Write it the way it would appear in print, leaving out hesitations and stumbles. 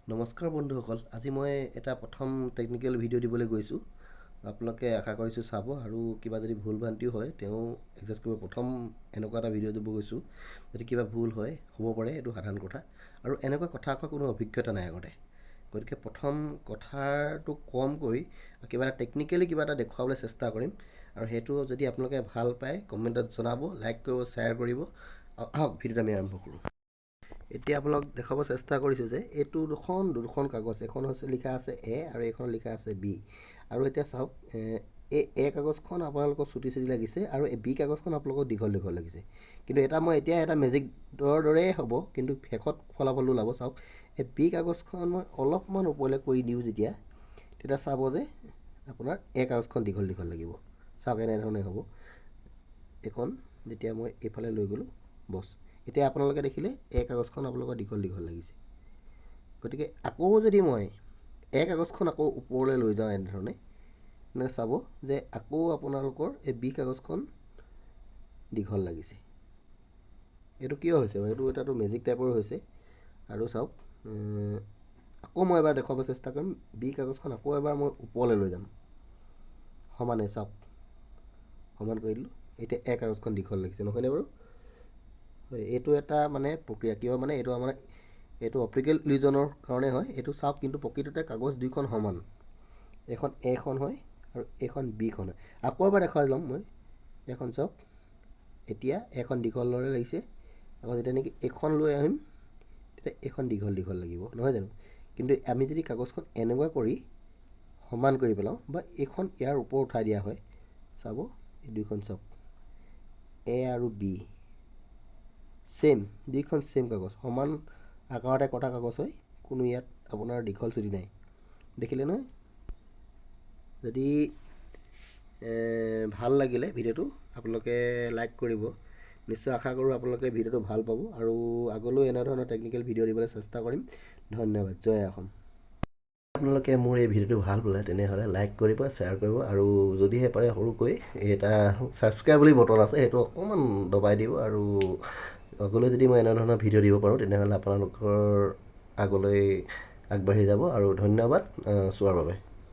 নমস্কাৰ বন্ধুসকল, আজি মই এটা প্ৰথম টেকনিকেল ভিডিঅ' দিবলৈ গৈছোঁ। আপোনালোকে আশা কৰিছোঁ চাব আৰু কিবা যদি ভুল ভ্ৰান্তিও হয় তেওঁ এডজাষ্ট কৰিব। প্ৰথম এনেকুৱা এটা ভিডিঅ' দিব গৈছোঁ, যদি কিবা ভুল হয় হ'ব পাৰে, এইটো সাধাৰণ কথা। আৰু এনেকুৱা কথা কোৱা কোনো অভিজ্ঞতা নাই আগতে, গতিকে প্ৰথম কথাটো কমকৈ কিবা এটা টেকনিকেলি কিবা এটা দেখুৱাবলৈ চেষ্টা কৰিম। আৰু সেইটো যদি আপোনালোকে ভাল পায় কমেণ্টত জনাব, লাইক কৰিব, শ্বেয়াৰ কৰিব। আহক ভিডিঅ'টো আমি আৰম্ভ কৰোঁ। এতিয়া আপোনালোক দেখাব চেষ্টা কৰিছোঁ যে এইটো দুখন কাগজ, এখন হৈছে লিখা আছে এ আৰু এইখন লিখা আছে বি। আৰু এতিয়া চাওক, এই এ কাগজখন আপোনালোকৰ চুটি চুটি লাগিছে আৰু এই বি কাগজখন আপোনালোকৰ দীঘল দীঘল লাগিছে। কিন্তু এটা মই এতিয়া এটা মেজিকৰ দৰেই হ'ব, কিন্তু শেষত ফলাফলটো ওলাব। চাওক, এই বি কাগজখন মই অলপমান ওপৰলৈ কৰি দিওঁ যেতিয়া, তেতিয়া চাব যে আপোনাৰ এ কাগজখন দীঘল দীঘল লাগিব। চাওক এনেধৰণে হ'ব। এইখন যেতিয়া মই এইফালে লৈ গ'লোঁ, বছ এতিয়া আপোনালোকে দেখিলে এ কাগজখন আপোনালোকৰ দীঘল দীঘল লাগিছে। গতিকে আকৌ যদি মই এ কাগজখন আকৌ ওপৰলৈ লৈ যাওঁ এনেধৰণে, এনেকৈ চাব যে আকৌ আপোনালোকৰ এই বি কাগজখন দীঘল লাগিছে। এইটো কিয় হৈছে? এইটো এটাতো মেজিক টাইপৰ হৈছে। আৰু চাওক, আকৌ মই এবাৰ দেখুৱাব চেষ্টা কৰিম। বি কাগজখন আকৌ এবাৰ মই ওপৰলৈ লৈ যাম সমানে। চাওক, সমান কৰি দিলোঁ, এতিয়া এ কাগজখন দীঘল লাগিছে, নহয়নে বাৰু? হয়, এইটো এটা মানে প্ৰক্ৰিয়া। কিয় মানে এইটো আমাৰ এইটো অপ্টিকেল ইলিউজনৰ কাৰণে হয়। এইটো চাওক, কিন্তু প্ৰকৃততে কাগজ দুইখন সমান, এইখন এখন হয় আৰু এইখন বিখন হয়। আকৌ এবাৰ দেখুৱাই ল'ম মই। এইখন চাওক, এতিয়া এখন দীঘল দৰে লাগিছে। আকৌ যেতিয়া নেকি এইখন লৈ আহিম, তেতিয়া এইখন দীঘল দীঘল লাগিব, নহয় জানো? কিন্তু আমি যদি কাগজখন এনেকুৱা কৰি সমান কৰি পেলাওঁ বা এইখন ইয়াৰ ওপৰত উঠাই দিয়া হয়, চাব এই দুইখন চাওক, এ আৰু বি ছেইম, দুইখন ছেইম কাগজ, সমান আকাৰতে কটা কাগজ হয়, কোনো ইয়াত আপোনাৰ দীঘল চুটি নাই। দেখিলে নহয়? যদি ভাল লাগিলে ভিডিঅ'টো আপোনালোকে লাইক কৰিব। নিশ্চয় আশা কৰোঁ আপোনালোকে ভিডিঅ'টো ভাল পাব আৰু আগলৈও এনেধৰণৰ টেকনিকেল ভিডিঅ' দিবলৈ চেষ্টা কৰিম। ধন্যবাদ, জয় অসম। আপোনালোকে মোৰ এই ভিডিঅ'টো ভাল পালে তেনেহ'লে লাইক কৰিব, শ্বেয়াৰ কৰিব আৰু যদিহে পাৰে সৰুকৈ এটা ছাবস্ক্ৰাইব বুলি বটন আছে, সেইটো অকণমান দবাই দিব। আৰু আগলৈ যদি মই এনেধৰণৰ ভিডিঅ' দিব পাৰোঁ তেনেহ'লে আপোনালোকৰ আগলৈ আগবাঢ়ি যাব। আৰু ধন্যবাদ চোৱাৰ বাবে।